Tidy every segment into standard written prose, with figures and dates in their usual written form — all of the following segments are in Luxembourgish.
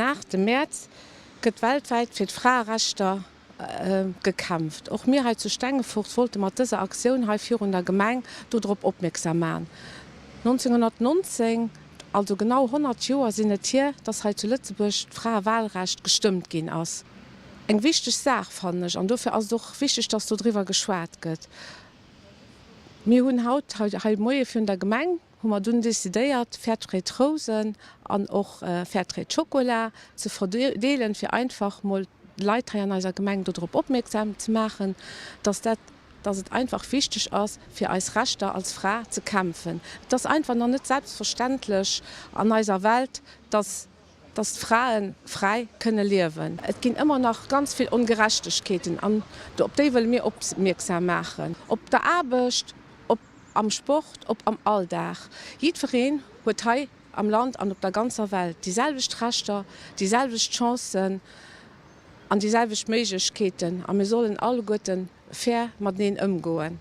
8 Mäerz gëtt weltwäit fir d'Fraerechter gekämpft. Och mir hei zu Stengefort wollte mat dëser Aktioun hei virun der Gemeng do drop opmierksam man. 1919, also genau 100 Joer sinn et hier, dass hei zu Lëtzebuerg d'Fraewahlrecht gestëmmt ginn ass. Eng wichteg Saach fannen ech an dofir ass et och wichteg, dass do driwwer geschwat gëtt. Mir hunn haut hei Moie virun der Gemeng hu mer dunn decidéiert, Fairtrade Rousen an och Fairtrade Schokola ze verdeelen, fir einfach mol d'Leit hei an eiser Gemeng dodrop opmierksam ze maachen, dass dat, dass et einfach wichteg ass, fir eis Rechter als Fra ze kämpfen. Et ass einfach nach net selbstverständlech an eiser Welt, dass, dass d'Frae fräi kënne liewen. Et ginn ëmmer nach ganz vill Ongerechtegkeeten an op déi wëlle mir opmierksam maachen, op der Aarbecht, op am Sport, ob am Alldag. Jiddwereen huet hei am Land an op der ganzer Welt déi selwecht Rechter, déi selwecht Chancen an déi selwecht Méiglechkeeten a mir sollen alleguerte fair mateneen ëmgoen.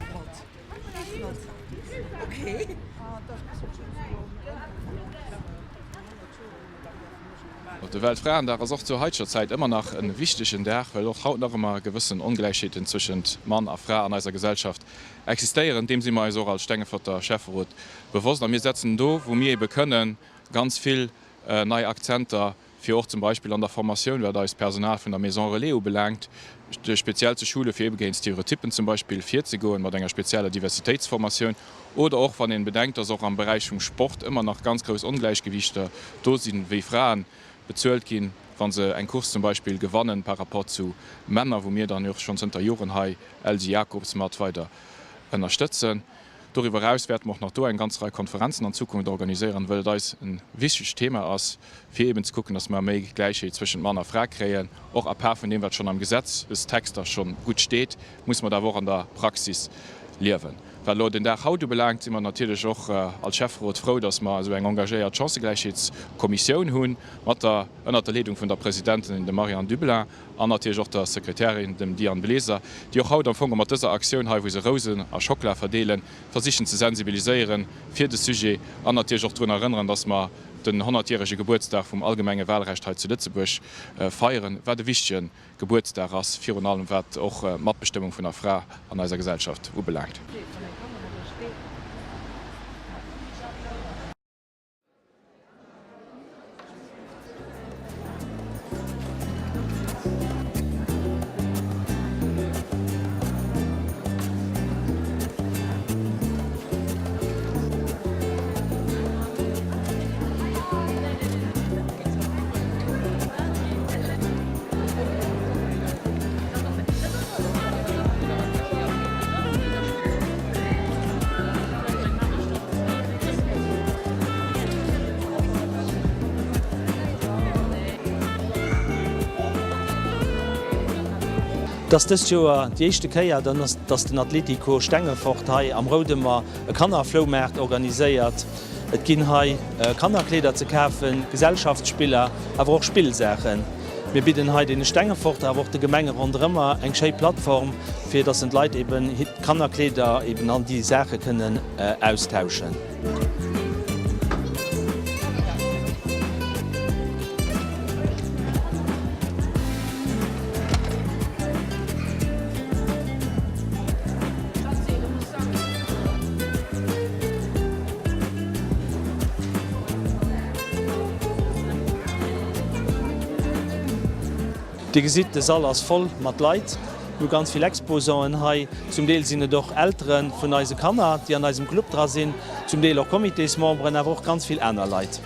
De Weltfraendag ass och zur haiteger Zäit ëmmer nach e wichtegen Dag, well och haut nach ëmmer gewëssen Ongläichheeten zwëschent Mann a Fra an eiser Gesellschaft existéieren. Deem si mer eis och als Stengeforter Schäfferot bewosst a mir setzen do, wou mir ebe kënnen, ganz vill nei Akzenter, fir och zum Beispill an der Formatioun, wat eist Personal vun der Maison Relais ubelaangt, speziell ze schule fir ebe géint Stereotyppen zum Beispill virzegoen, mat enger spezieller Diversitéitsformatioun. Oder och wann een bedenkt, dass och am Beräich vum Sport ëmmer nach ganz grouss Ongläichgewiichter do sinn, wéi Fraen bezuelt ginn, wa se eng Course zum Beispill gewannen, par rapport zu Männer, wou mir dann jo och schonn zënter Joren hei Elsy Jacobs mat weider ënnerstëtzen. Doriwwer eraus wäerte mer och nach do eng ganz Rei Konferenzen an Zukunft organiséieren, wëll et eis e wichtegt Thema ass, fir eeben ze kucken, dass mer méi Gläichheet zwëschent Mann a Fra kréien. Och à part vun deem, wat schonn am Gesetzestexter scho gutt steet, muss mer et awer och an der Praxis liewen. Wat elo den Dag haut ubelaangt, si mer natierlech och als Schäfferot frou, dass mer esou eng engagéiert Chancëgläichheetskommissioun hunn, mat der, ënnert der Leedung vun der Presidentin, dem Marianne Dublin, an natierlech och der Sekretärin, dem Diane Bleser, déi och haut am Fong mat dëser Aktioun hei, wou se Rousen a Schockela verdeelen, versichen ze sensibiliséieren fir de Sujet an natierlech och drun erënneren, dass mer den honnertjärege Gebuertsdag vum allgemenge Wahlrecht hei zu Lëtzebuerg feieren, wat e wichtege Gebuertsdag ass, virun allem wat och d'Matbestëmmung vun der Fra an eiser Gesellschaft ubelaangt. Et ass dëst Joer déi éischte Kéier, dass den Atlético Stengefort hei am Roudemer e Kannerfloumaart organiséiert. Et ginn hei Kannerkleeder ze kafen, Gesellschaftsspiller, awer och Spillsaachen. Mir bidden hei deene Stengeforter, awer och de Gemenge ronderëmmer eng schéi Plattform, fir dass en d'Leit eben d'Kannerkleeder eben an déi Saache kënnen austauschen. Dir gesitt, de Sall ass voll mat Leit. Mir hu ganz vill Exposanten hei. Zum Deel sinn et och Eltere vun eise Kanner, déi an eisem Club dra sinn, zum Deel och Comitésmemberen, awer och ganz vill aner Leit.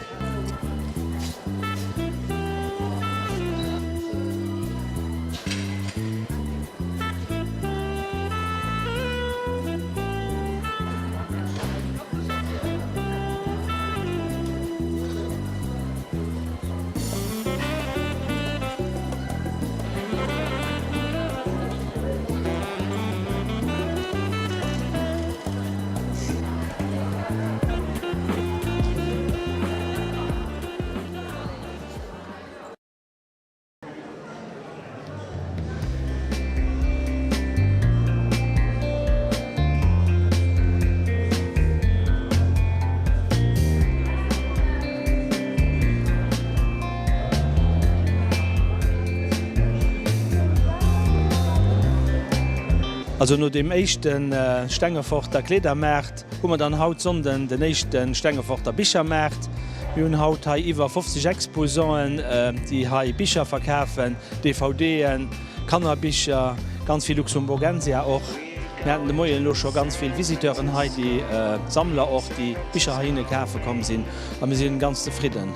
Also no deem éischte Stengeforter Kleedermaart hu mer dann haut Sonnden den éischte Stengeforter Bichermaart. Mir hunn haut hei iwwer 50 Exposanten, déi hei Bicher verkafen, DVDen, Kannerbicher, ganz vill Luxemburgensia och. Mir haten de Moien elo scho ganz vill Visiteuren hei, déi Sammler och, déi Bicher heihinne kafe komm sinn a mir si ganz zefridden.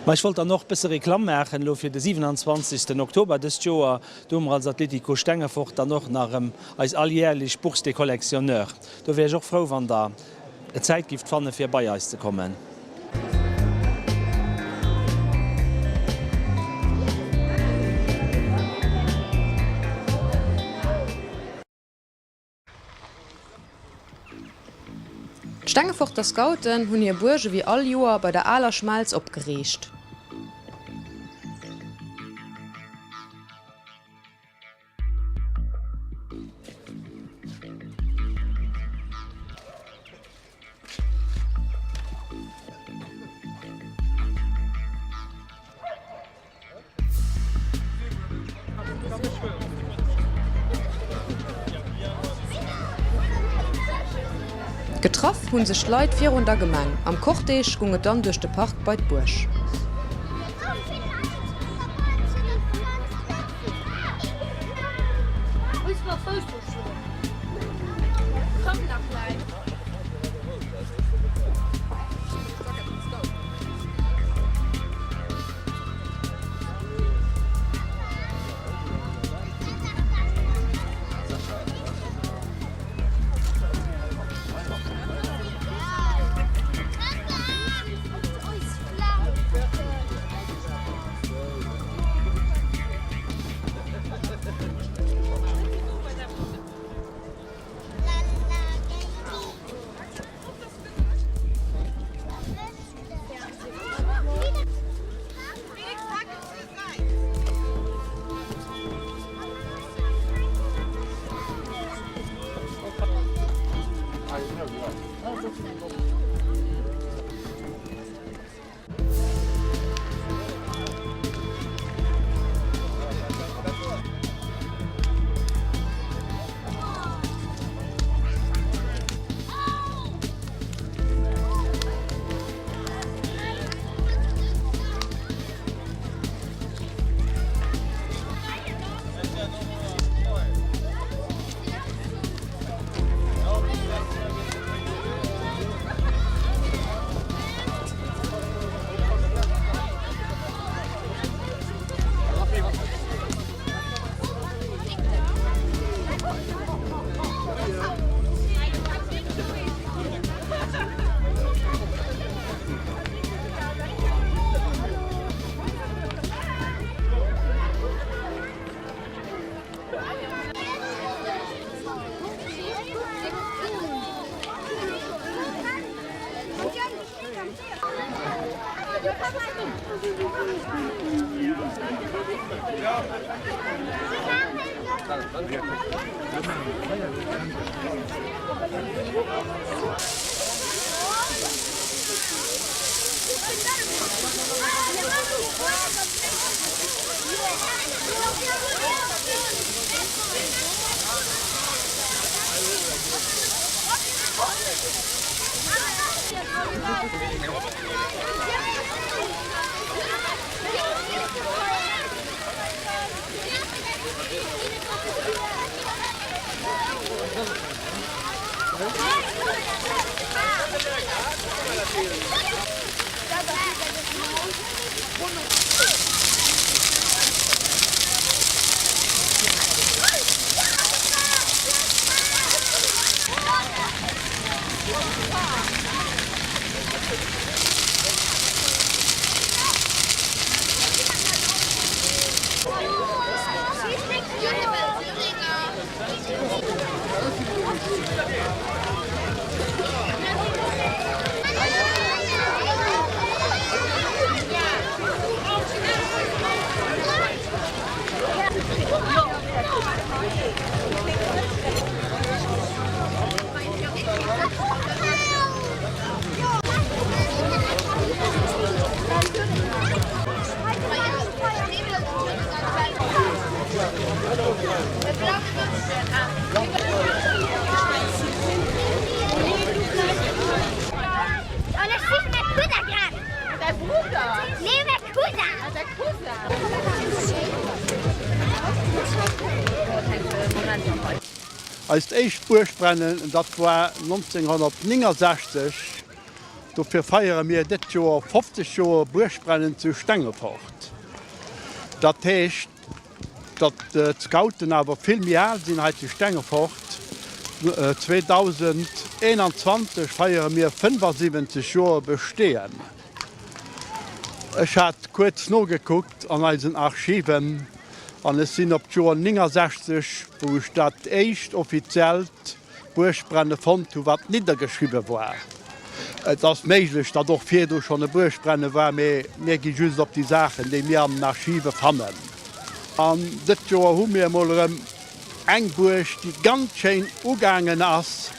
Ma ech wollt dann och bësse Reklamm maachen elo fir de 27. Oktober dëst Joer. Do hu mer als Atlético Stengefort dann och nach erëm eis alljährlech Bourse des Collectionneurs. Do wär ech och frou, wann Der Zäit gifft fanne fir bei eis ze kommen. D'Stengeforter Scouten hunn hir Buerg ewéi all Joer bei der aler Schmelz opgeriicht. Getraff hunn sech d'Leit virun der Gemeng. Am Cortège gung et dann duerch de Park bei d'Buerg. Eist éischt Buergbrennen, dat war 1969. Dofir feiere mir dëtt Joer 50 Joer Buergbrennen zu Stengefort. Dat heescht, datt d'Scouten awer vill méi al sinn hei zu Stengefort. 2021 feiere mir 75 Joer Besteeën. Ech hat kuerz nogekuckt an eisen Archiven an ech sinn op d'Joer 69, wou ech dat éischt offiziellt Buergbrenne fonnt hu wat niddergeschriwwe war. Et ass méiglech, datt och virdu schonn e Buergbrenne war, mee mir gi just op déi Saachen, déi mir an den Archive fannen. An dëst Joer hu mir emol erëm eng Buerg, déi ganz schéin ugaangen ass,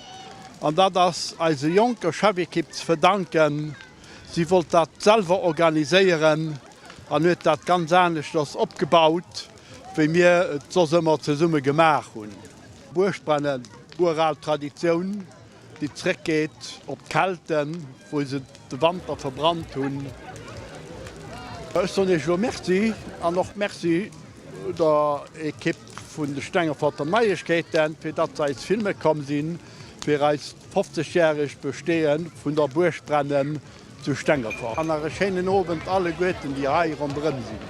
an dat ass eise jonker Chefekipp ze verdanken. Si wollt dat selwer organiséieren an huet dat ganz aneschters opgebaut, wéi mir et soss ëmmer zesumme gemaach hunn. Buergbrennen, ural Traditioun, déi zréckgeet op d'Kelten, wou se de Wanter verbrannt hunn. Ech soen Iech elo Merci an och Merci der Ekipp vun de Stengeforter Neiegkeeten, fir datt se eis filme komm sinn, fir eist 50 järegt Besteeë vun der Buergbrennen zu Stengefort. An nach e schéinen Owend alleguerten déi hei ronderëm sinn.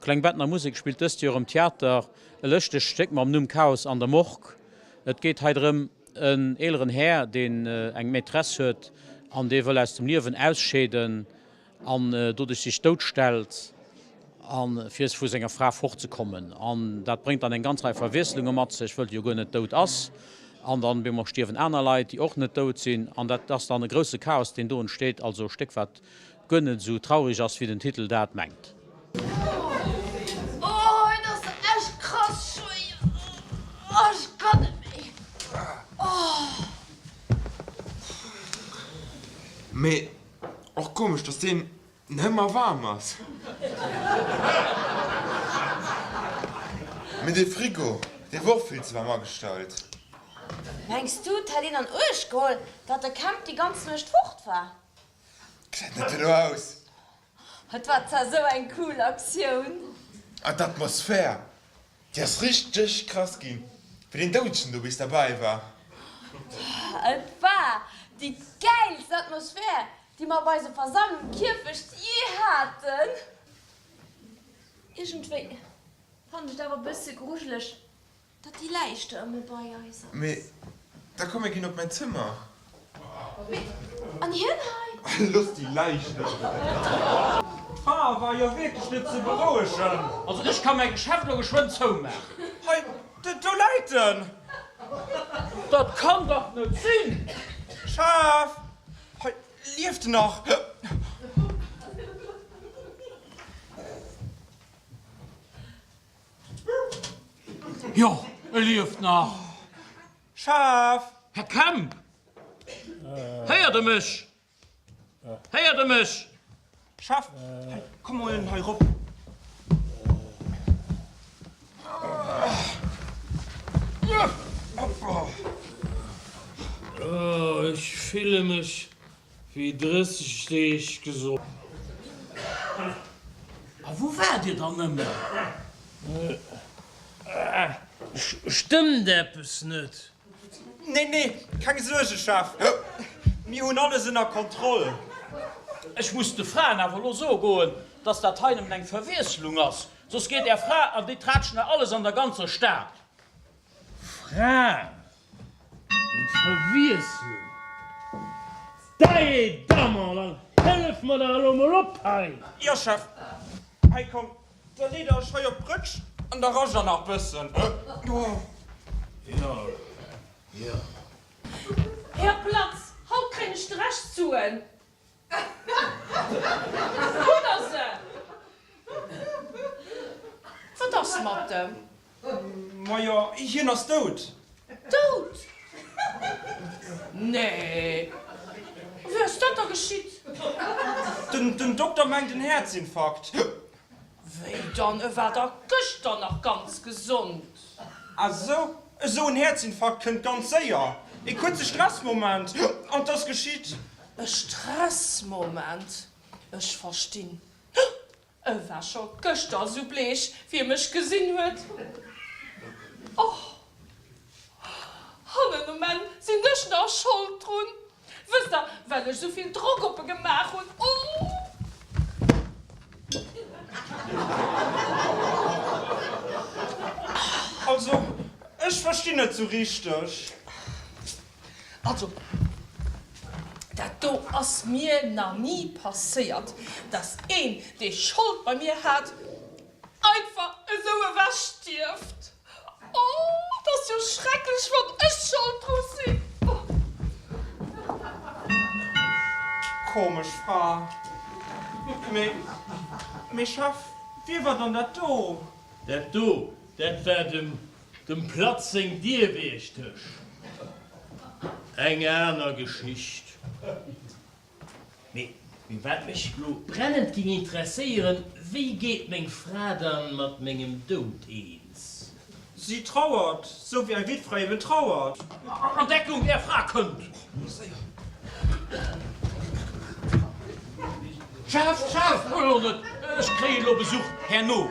D'Klengbettener Musek spillt dëst Joer am Theater e lëschtegt Stéck mam Numm Chaos an der Morgue. Et geet hei drëm en eeleren Här, deen eng Maîtresse huet an dee wëll aus dem Liewen ausscheeden an doduerch sech dout stellt. A fir vu senger Fra fortzekommen. An dat bréngt dann eng ganz Rei Verwiesslunge mat sech, wëll e jo guer net dout ass. An dann bemol stierwen aner Leit, déi och net dout sinn. An dat ass dann e grousse Chaos, deen do entsteet. Also e Stéck, wat guer net esou traurig ass, wéi den Titel dat mengt. Oh, et ass echt krass schwéier. Oh, ech kann net méi. Oh. Mee och komesch, dass deen Nëmmer waarm ass. Mee dee Frigo, dee wor och vill ze waarm agestallt. Mengs du, 't hätt een an Uecht geholl, datt de Camp déi ganz Nuecht fort war? Gesäit net duerno aus. Et war zwar sou eng cool Aktioun. An d'Atmosphär, Déi ass richteg krass ginn, wéi deen Doudegen do bis derbäi war. Et war déi gäilst Atmosphär, déi mer op eiser Versammlung um Kierfecht jee haten. Iergendwéi fannen ech et awer e bësse grujeleg, datt déi Läich do ëmmer bei eis ass. Mee da komm mir ginn op mäin Zëmmer. Mee an hien hei? Looss déi Läich do. D'Fra war jo wierklech net ze berouegen. Also ech ka mäi Geschäft lo geschwënn zoumaachen. Hei, do läit en! Dat kann dach net sinn! Chef, hei, lieft en nach? Jo, e lieft nach! Chef! Här Kemp! Héiert e mech? Héiert e mech? Chef, hei, komm mol hei rop. Oh, ech fille mech wéi 30 Deeg gesoff. A wou waart Dir dann nëmmen? Stëmmt eppes net? Nee, nee, keng Suerge, Chef, mir hunn alles ënner Kontroll. Ech muss de Fraen awer elo soe goen, dass dat hei nëmmen eng Verwiesslung ass, soss geet Är Fra an déi traatschen der alles an der ganzer Stad. Fraen? Eng Verwiesslung? Dajee Damon, dann hëllef mer dach elo mol op hei! Jo, Chef. Hei, komm, Da leet der ech hei op d'Brëtsch an da rascht der nach bëssen. Jo, jo. Här Platz, haut kréien ech de Rescht Suen. Hutt der se? Wat ass mat em? Majo, hien ass dout. Dout? Nee. Wéi ass dat da geschitt? Den Dokter mengt en Häerzinfarkt. Wéi dann? E war dach gëschter nach ganz gesond. Ah sou, esou en Häerzinfarkt kënnt ganz séier. E kuerze Stressmoment an 't ass geschitt. E Stressmoment? Ech verstinn. E war scho gëschter esou bleech, wéi e mech gesinn huet. Och, hannen um Enn sinn ech nach Schold drun, wësst Der, well ech esou vill Drock op e gemaach hunn. Oh! Also, ech verstinn net sou richteg. Also, dat do ass mir nach ni passéiert, dass een, dee Schold bei mir hat, einfach esou ewech stierft. Oh, et ass jo schrecklech, wann ech Schold dru sinn. Komesch Fra. Mee, mee Chef, wie war dann dat do? Dat do, dat war dem Dem Platz seng Dierwiechtesch, eng aner Geschicht. Mee wat mech lo brennend ging interesséieren, wéi geet meng Fra dann mat mengem Doud eens? Si trauert, sou wéi eng Wittfra eben trauert. An Deckung, är Fra kënnt! Chef, Chef, elo net, ech kréien elo Besuch herno.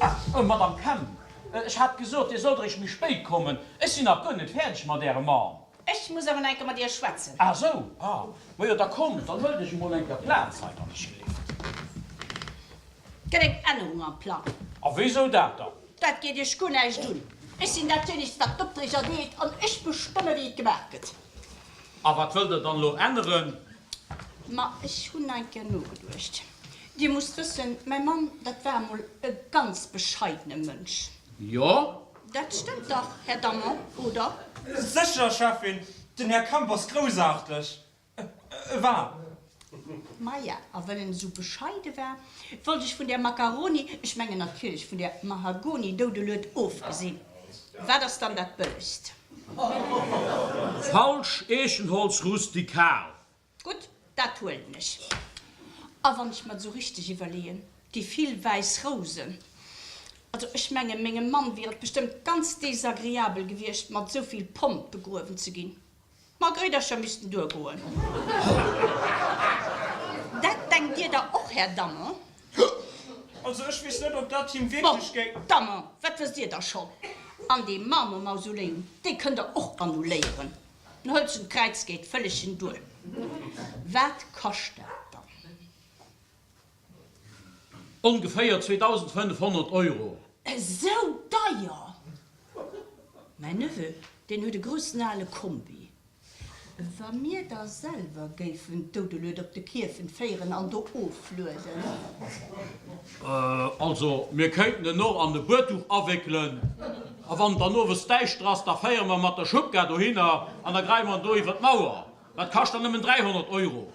Ah, Madame Kemp, ech hat gesot, Dir sollt eréischt méi spéit kommen. Ech sinn nach guer net fäerdeg mat Ärem Mann. Ech muss awer nach eng Kéier mat Iech schwätzen. Ah sou, ah, majo, da kommt, dann huelt Iech emol eng Kéier Plaz hei, wann ech gelift. Gëtt eng Ännerung am Plang. A wéisou dat dann? Dat geet Iech guer näischt un. Ech sinn dat Jénegst, wat d'Opträg erdeelt, an ech bestëmme wéi et gemaach gëtt. A wat wëllt Der dann elo änneren? Ma ech hunn eng Kéier nogeduecht. Dir musst wëssen, mäi Mann, dat war emol e ganz bescheidene Mënsch. Jo. Dat stëmmt dach, Här Damon, oder? Sécher, Cheffin, den Här Kemp ass groussaarteg. E war. Maja, a wëll en esou bescheide war, wollt ech vun där Macaroni, ech mengen natierlech vun där Mahagoni-Doudelued ofgesinn. Wat ass dann dat Bëllegst? Falsch, Eechenholz rustikal. Gutt, dat huelen ech. A wann ech mer et esou richteg iwwerleeën, déi vill wäiss Rousen, also ech mengen, mengem Mann wier et bestëmmt ganz desagreabel gewiescht, mat esou vill Pomp begruewen ze ginn. D'Margréidercher missten duergoen. Dat denkt Dir der och, Här Damon? Also ech weess net, ob dat him wierklech géing. Bon, Damon, wat wësst Dir da schonn? An dee Marmormausoleum, dee kënnt Der och annuléieren. En hëlzent Kräiz geet vëllegen duer. Wat kascht dat dann? Ongeféier 2.500 Euro. Esou deier? Mäin Neveu, deen huet e groussen ale Kombi. Wa mir da selwer géifen d'Doudelued op de Kierfent féieren an do oflueden? Also, mir kéinten en och an e Buertuch awéckelen, a wann et dann owes däischter ass, da féiere mer mat der Schubkar dohinner an da greie mer en do iwwer d'Mauer. Dat kascht dann nëmmen 300 Euro.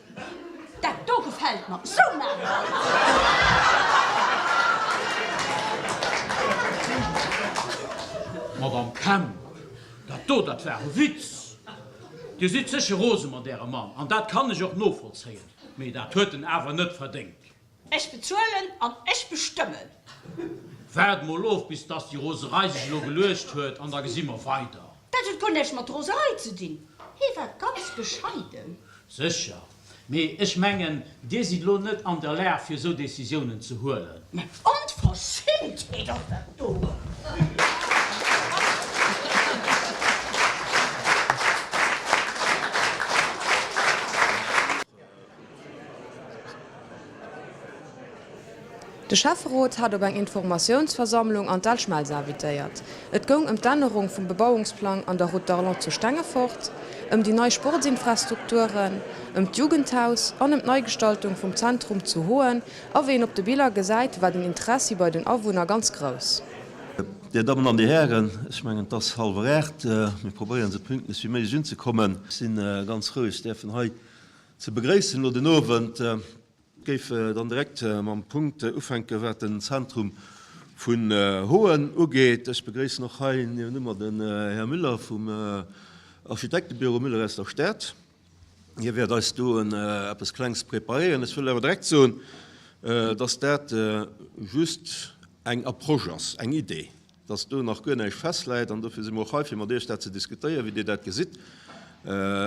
Dat do gefält mer! Sou maache mer et! Madame Kemp, dat do, dat war e Witz! Dir sidd sécher rose mat Ärem Mann, an dat kann ech och novollzéien, mee dat huet en awer net verdéngt. Ech bezuelen an ech bestëmmen! Waart mol of, bis dass déi Roserei sech elo geluecht huet, an da gesi mer weider. Dat huet guer näischt mat Roserei ze dinn. Hie war ganz bescheiden. Sécher. Mee ech mengen, Dir sidd elo net an der Lag, fir esou Decisiounen ze huelen. Mä Onverschämtheet ass dat do! De Schäfferot hat op eng Informatiounsversammlung an d'Al Schmelz invitéiert. Et goung ëm d'Ännerung vum Bebauungsplang an der Route d'Arlon zu Stengefort, ëm déi nei Sportsinfrastrukturen, ëm d'Jugendhaus an ëm d'Neigestaltung vum Zentrum zu Hoen. A wéi een op de Biller gesäit, war den Interessi bei den Awunner ganz grouss. Dir Dammen an Dir Hären, ech mengen, et ass hallwer 8. Mir probéieren esou pünktlech wéi méiglech unzekommen. Ech si ganz frou, Iech däerfen hei ze begréissen elo den Owend. Géif dann direkt mam Punkt ufänken, wat den Zentrum vun Hoen ugeet. Ech begréissen och hei niewenu mer den Här Müller vum Architektebüro Müller aus der Stad. Hie wäert eis do eppes Klengs preparéieren. Ech wëll awer direkt soen, dass dat just eng Approche ass, eng Idee. dass do nach guer näischt festläit an dofir si mer och hei, fir mat Iech dat ze diskutéieren, wéi Dir dat gesitt,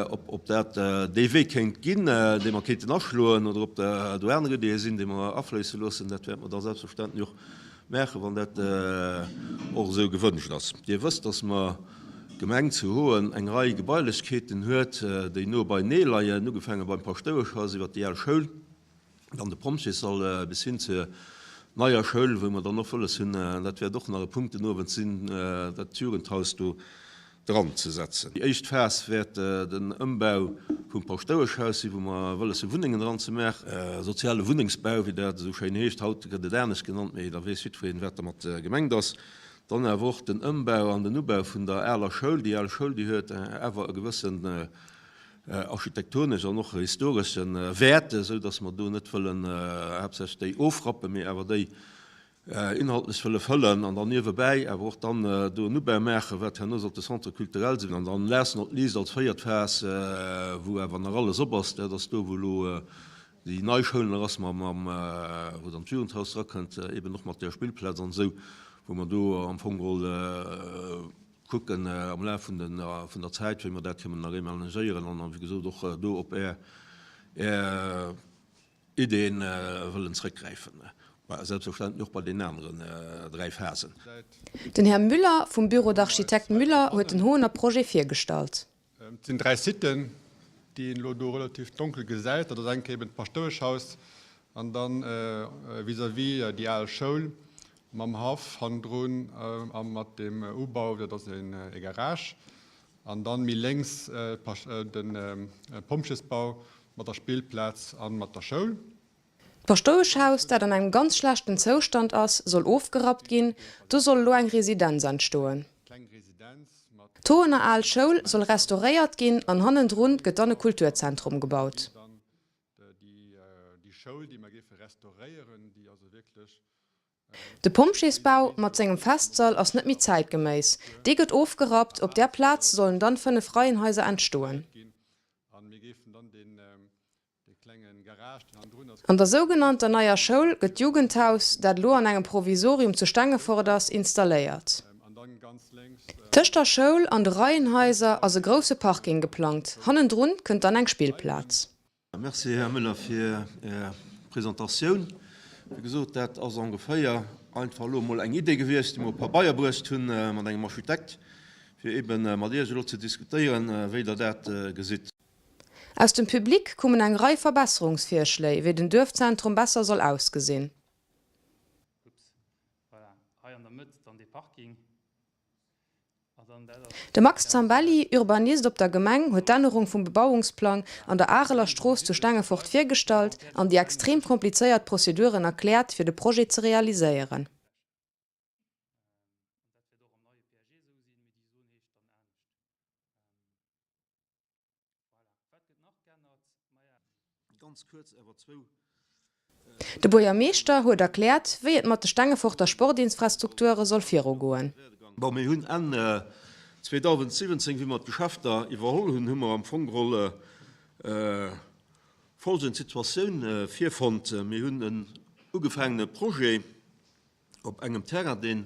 ob dat dee Wee kéint ginn, dee mer kéinten aschloen, oder ob do aner Ideeë sinn, déi mer afléisse loossen. Dat wäerte mer da selbstverständlech och maachen, wann dat och esou gewënscht ass. Dir wësst, dass mer d'Gemeng zu Hoen eng Rei Gebailechkeeten huet, déi no beinee leien, ugefaange beim Paschtoueschhaus iwwert déi al Schoul, Dann de Pompjeessall bis hin zur neier Schoul, wou mer dann och wëlles hunn, an dat wäert och nach e Punkt den Owend sinn, dat Jugendhaus do dran ze setzen. Déi éischt Phas wäert den Ëmbau vum Paschtoueschhaus sinn, wou mer wëlles hu Wunnengen dran ze maachen, soziale Wunnengsbau, wéi dat esou schéin heescht. Haut gëtt et anescht genannt, mee da weess jiddwereen, wat dermat gemengt ass. Dann awer och den Ëmbau an den Ubau vun der aler Schoul. Déi al Schoul, déi huet awer e gewëssen architektonesch an och historesche Wäert, esou datt mer do net wëllen haaptsächlech déi ofrappen, mee awer déi inhaltlech wëlle fëllen an dann niewebäi awer och dann do en Ubau maachen, wat herno sollt de Centre culturel sinn. An dann last not least als véiert Phas, wou awer nach alles op ass, dat ass do, wou elo déi nei Schoul nach ass, mam, wou dann d'Jugendhaus drakënnt, eben och mat där Spillplaz an esou, wou mer do am Fong geholl, Kucken am Laf vun der Zäit, wéi mer dat kënnen nach reamenagéieren an, wéi gesot, och do op Är Ideeën wëllen zrëckgräifen, selbstverständlech och bei deenen aneren 3 Phasen. Den Här Müller vum Bureau d'architectes Müller huet den Hoener Projet virgestallt. Et sinn 3 Siten, déi een elo do relativ donkel gesäit. Dat ass eng Kéier eben d'Paschtoueschhaus an dann vis-à-vis déi al Schoul mam Haff hannendrun a mat deem Ubau, dat ass e Garage. An dann méi lénks de Pompjesbau mat der Spillplaz an mat der Schoul. D'Paschtoueschhaus, dat an engem ganz schlechten Zoustand ass, soll ofgerappt ginn. Do soll elo eng Residenz entstoen. D'Hoener Al Schoul soll restauréiert ginn an hannendrun gëtt dann e Kulturzentrum gebaut. De Pompjeesbau mat sengem Festsall ass net méi zäitgeméiss. Dee gëtt ofgerappt. Op där Plaz sollen dann 5 Reienhaiser entstoen. An der sougenannter Neier Schoul gëtt d'Jugendhaus, dat elo an engem Provisorium zu Stengefort ass, installéiert. Tëscht der Schoul an de Reienhaiser ass e grousse Parking geplangt. Hannendrun kënnt dann eng Spillplaz. Merci, Här Müller, fir Är Presentatioun. Wéi gesot, dat ass ongeféier einfach elo emol eng Idee gewiescht, déi mer op Pabeier bruecht hunn mat engem Architekt, fir eebe mat Iech elo ze diskutéieren, wéi Der dat gesitt. Aus dem Public koumen eng Rei Verbesserungsvirschléi, wéi den Duerfzentrum besser soll ausgesinn. De Max Zambelli, Urbanist op der Gemeng, huet d'Ännerung vum Bebauungsplang an der Areler Strooss zu Stengefort virgestallt an déi extrem komplizéiert Prozeduren erkläert, fir de Projet ze realiséieren. De Buergermeeschter huet erkläert, wéi et mat de Stengeforter Sportinfrastrukture soll virugoen. Bon, mir hunn Enn 2017, wéi mer d'Geschäfter iwwerholl hunn, hu mer am Fong geholl folgend Situatioun virfonnt. Mir hunn en ugefaangene Projet op engem Terrain, deen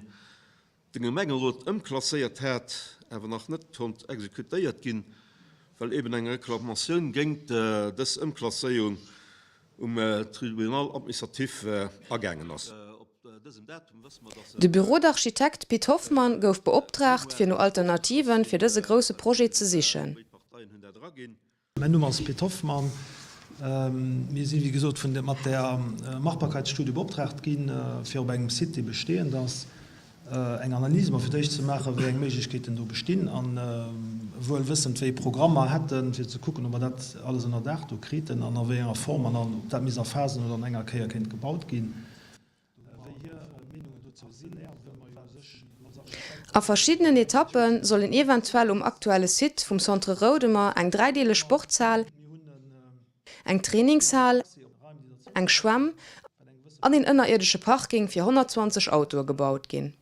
de Gemengerot ëmklasséiert hat, awer nach net konnt exekutéiert ginn, well eben eng Reklamatioun géint dës Ëmklasséierung um Tribunal administratif agaangen ass. De Bureau d'architectes Pit Hoffmann gouf beoptraagt, fir no Alternativen fir dëse grousse Projet ze sichen. Mäin Numm ass Pit Hoffmann. Mir si wéi gesot vun mat där Machbarkeitsstudie beoptraagt ginn, fir op engem Site, dee bestehend ass, eng Analyse mol fir d'éischt ze maachen, wéi eng Méiglechkeeten do bestinn, a wuel wëssend, wéi ee Programm mer hätten, fir ze kucken, ob mer dat alles ënner Daach do kriten an a wéi enger Form an ob dat misst a Phasen oder an enger Kéier kéint gebaut ginn. A verschiddenen Etappe sollen eventuell um aktuelle Site vum Centre Roudemer eng dräideeleg Sportshal, eng Trainingshal, eng Schwämm an een ënnerierdesche Parking fir 120 Autoe gebaut ginn.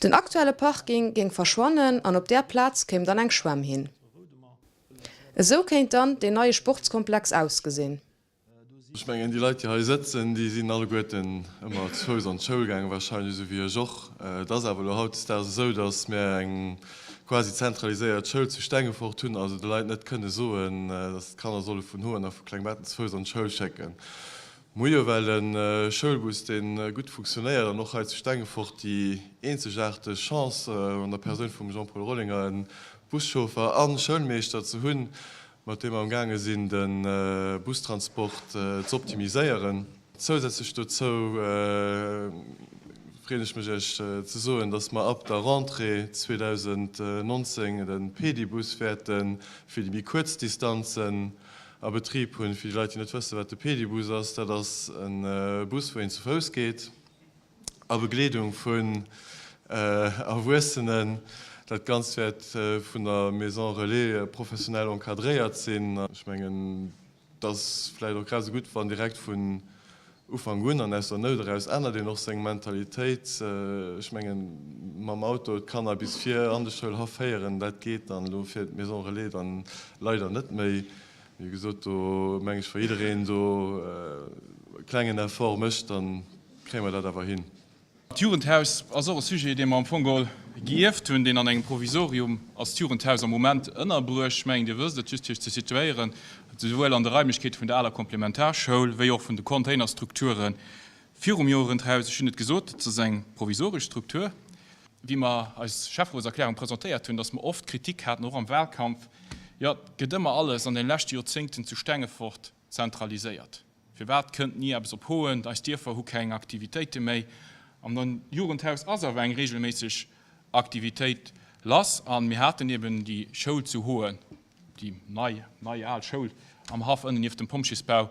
Den aktuelle Parking géing verschwannen an op där Plaz kéim dann eng Schwämm hin. Esou kéint dann deen neie Sportskomplex ausgesinn. Ech mengen, déi Leit, déi hei sëtzen, déi sinn alleguerten ëmmer zu Fouss an d'Schoul gaangen, wahrscheinlech esou wéi ech och. Et ass awer elo hautdesdaags esou, datt mir eng quasi zentraliséiert Schoul zu Stengefort hunn, also de Leit net kënne soen, datt d'Kanner solle vun Hoen a vu Klengbetten zu Fouss an d'Schoul schécken. Mir hu jo well e Schoulbus, dee gutt funktionéiert an och hei zu Stengefort déi eenzegaarteg Chance, an der Persoun vum Jean-Paul Rollinger e Buschauffer a Schoulmeeschter ze hunn, mat deem mer am gaange sinn de Bustransport ze optimiséieren. Zousätzlech dozou freeën ech mech Iech ze soen, dass mer ab der Rentrée 2019 de Pedibus wäerte fir déi méi kuerz Distanzen a Betrib hunn. Fir déi Leit, déi net wëssen, wat de Pedibus ass, dat ass e Bus, wou een zu Fouss geet. A Begleedung vun Erwuessenen. Dat Ganzt wäert vun der Maison Relais professionell encadréiert sinn. Ech mengen, et ass vläicht och grad esou gutt, wann direkt vun Ufank un an aus der Nout eraus ännert een och seng Mentalitéit. Ech mengen, mam Auto d'Kanner bis vir an de Schoulhaff féieren, dat geet dann elo fir d'Maison Relais dann leider net méi. Wéi gesot, do meng ech, wa jiddereen do e klengen Effort mécht, da kréie mer dat awer hin. D'Jugendhaus ass och e Sujet, dee mer am Fong geholl gierft hunn, deen an engem Provisorium ass d'Jugendhaus am Moment ënnerbruecht. Ech mengen, Dir wësst et, just fir Iech ze situéieren, souwuel an de Raimlechkeete vun der aler Komplementarschoul wéi och vun de Containerstrukture virum Jugendhaus. Ech hunn et gesot, et ass eng provisoresch Struktur. Wéi mer eis Schäfferotserklärung presentéiert hunn, dass mer oft Kritik haten, och am Wahlkampf, jo, et gëtt ëmmer alles an den leschte Joerzéngten zu Stengefort zentraliséiert. Firwat kënnt ni eppes op Hoen? Eis Dierfer hu keng Aktivitéite méi. An den Jugendhaus ass awer eng regelméisseg Aktivitéit. lass. A mir haten eben déi Schoul zu Hoen, déi nei, nei al Schoul am Haff ënnen nieft dem Pompjeesbau,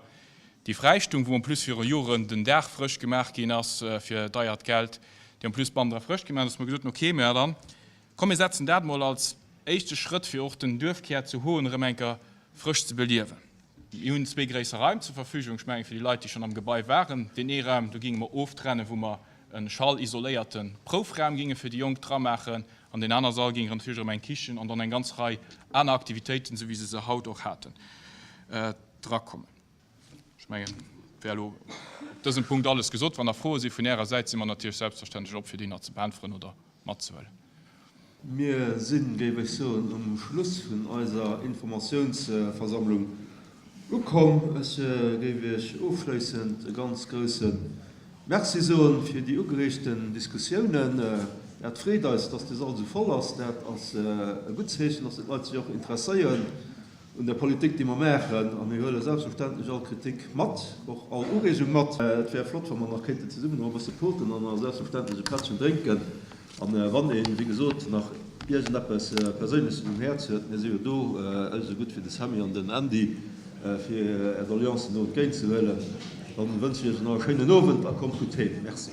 déi fräi stung, wou en plus viru Joren den Daach frësch gemaach ginn ass fir deiert Geld, déi en plus bannendra frësch gemaach ass, dass mer gesot hunn, okay, mä dann komm mir setzen dat emol als éischte Schrëtt fir och den Duerfkär zu Hoen erëm eng Kéier frësch ze beliewen. Mir hunn zwee gréisser Raim zur Verfügung, ech mengen fir déi Leit, déi schonn am Gebai waren, deen ee Raum, do géinge mer oftrennen, wou mer e schallisoléierte Proufraum géinge fir déi Jonk dramaachen, an deen aner Sall géing natierlech erëm eng Kichen an dann eng ganz Rei aner Aktivitéiten, esou wéi se se haut och haten, drakommen. Ech mengen, et wär elo op dësem Punkt alles gesot. Wann nach Froe si vun Ärer Säit, si mer natierlech selbstverständlech op, fir déi nach ze beäntweren oder matzehuelen. Mir sinn, géif ech soen, um Schluss vun eiser Informatiounsversammlung ukomm. Ech géif Iech ofschléissend e ganz grouse Merci soen fir déi ugereegten Diskussiounen. Dat freet eis, dass de Sall esou voll ass. Dat ass e gutt Zeechen, dass d'Leit sech och interesséieren un der Politik, déi mer maachen. A mir huele selbstverständlech all Kritik mat, och all Ureegung mat. Et wär flott, wa mer nach kéinten zesummen och e bësse poten an selbstverständlech e Pättchen drénken. A wann een, wéi gesot, nach iergendeppes Perséinleches um Häerz huet, mir si jo do, esou gutt wéi de Sammy an den Andy, fir Är Doleancen do entgéintzehuelen. Dann wënschen ech Iech nach e schéinen Owend a kommt gutt heem. Merci.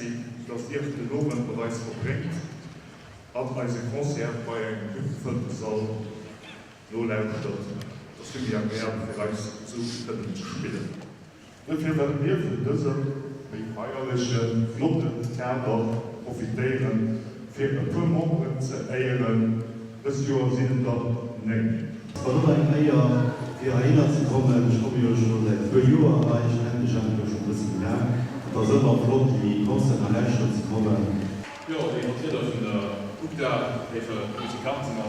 Merci, dass Dir den Owend mat eis verbréngt an eise Concert bei engem gutt gefëllte Sall nolauschtert. Et ass vill méi agreabel fir eis, esou kënnen ze spillen. Dofir wëlle mir vun dësem méi feierlechen, flotten Kader profitéieren, fir e puer Memberen ze éieren. Dëst Joer sinn et der 9. Et war och eng Éier fir heihinner ze kommen. Ech komme jo scho säit puer Joer hei, ech kennen de Jemp jo scho e bësse méi laang. Et ass ëmmer flott déi Concerten lauschteren ze kommen. Jo, léif Vertrieder vun der UGDA, léife Musikanten a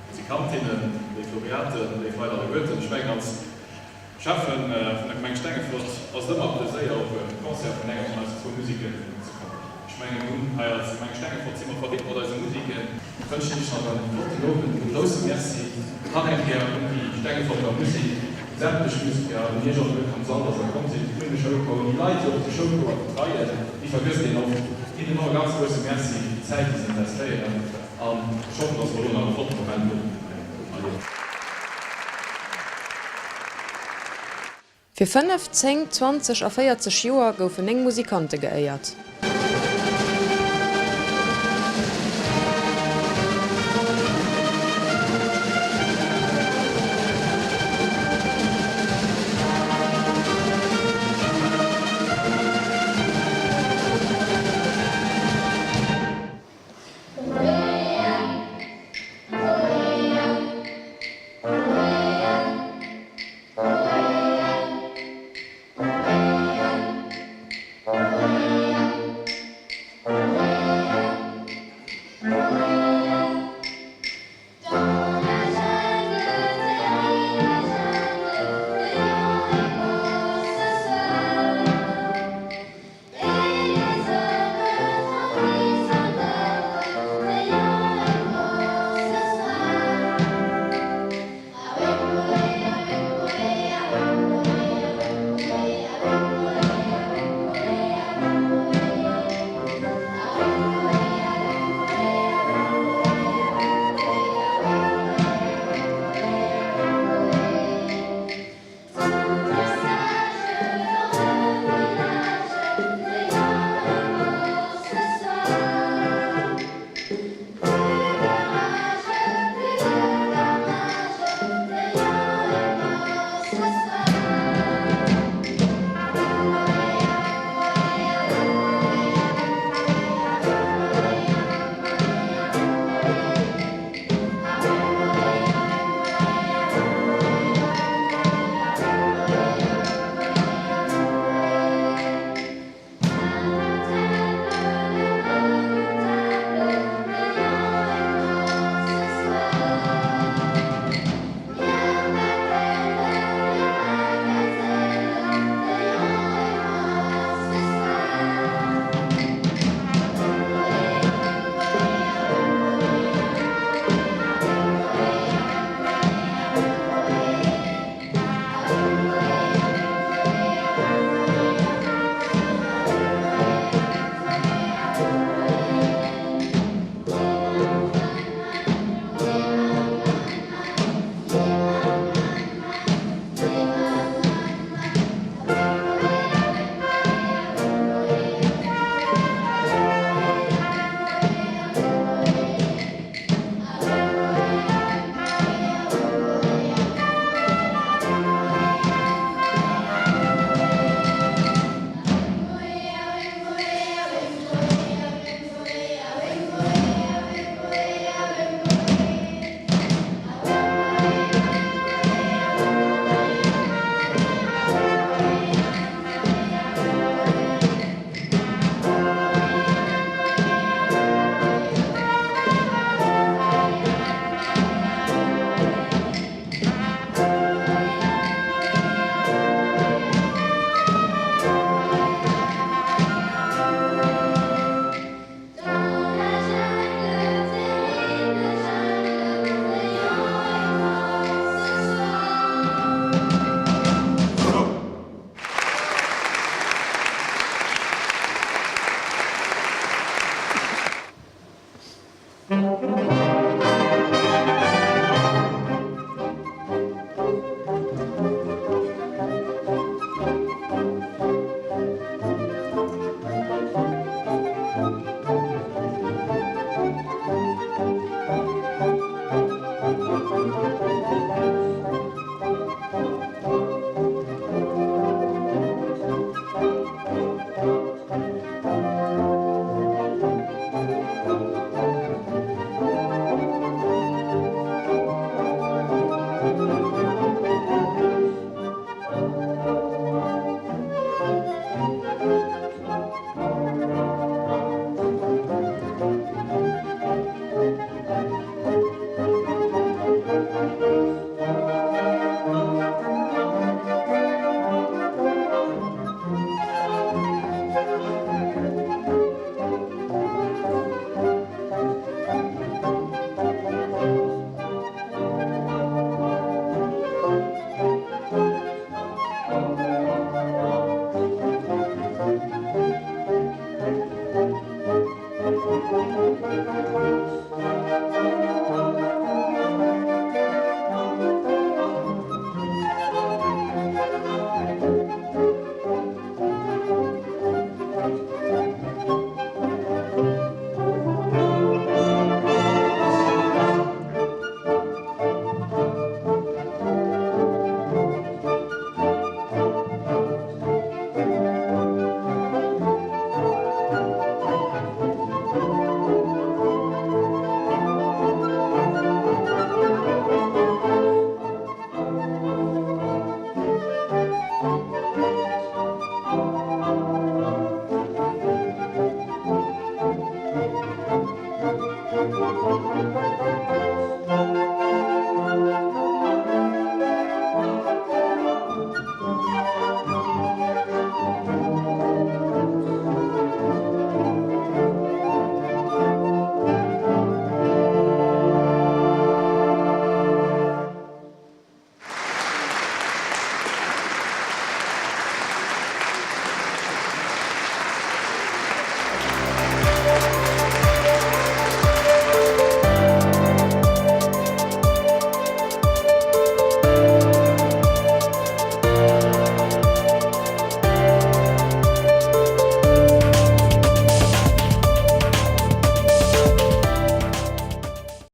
Musikantinnen, léif Laureaten, léif Leit alleguerten, ech mengen als Schäffen vun der Gemeng Stengefort ass et ëmmer e Pleséier op e Concert vun enger vun eisen zwou Musiken ze kommen. Ech mengen nun hei als Gemeng Stengefort si mer verwinnt mat eise Musiken. Wënschen iech nach en flotten Owend. E grousse Merci nach eng Kéier un déi Stengeforter Musik, un sämtlech Musiker, un iech alleguerten am Sall, dass der komm sidd, un de Schoulchouer, un déi Leit déi och de Schoulchouer betreien, déi vergësst een oft. Hinnen och e ganz grousse Merci fir déi Zäit déi se investéieren an ech hoffen, dass mer elo nach e flotte Moment hunn hei erliewen. Fir 5, 10, 20 a 40 Joer goufen 9 Musikante geéiert.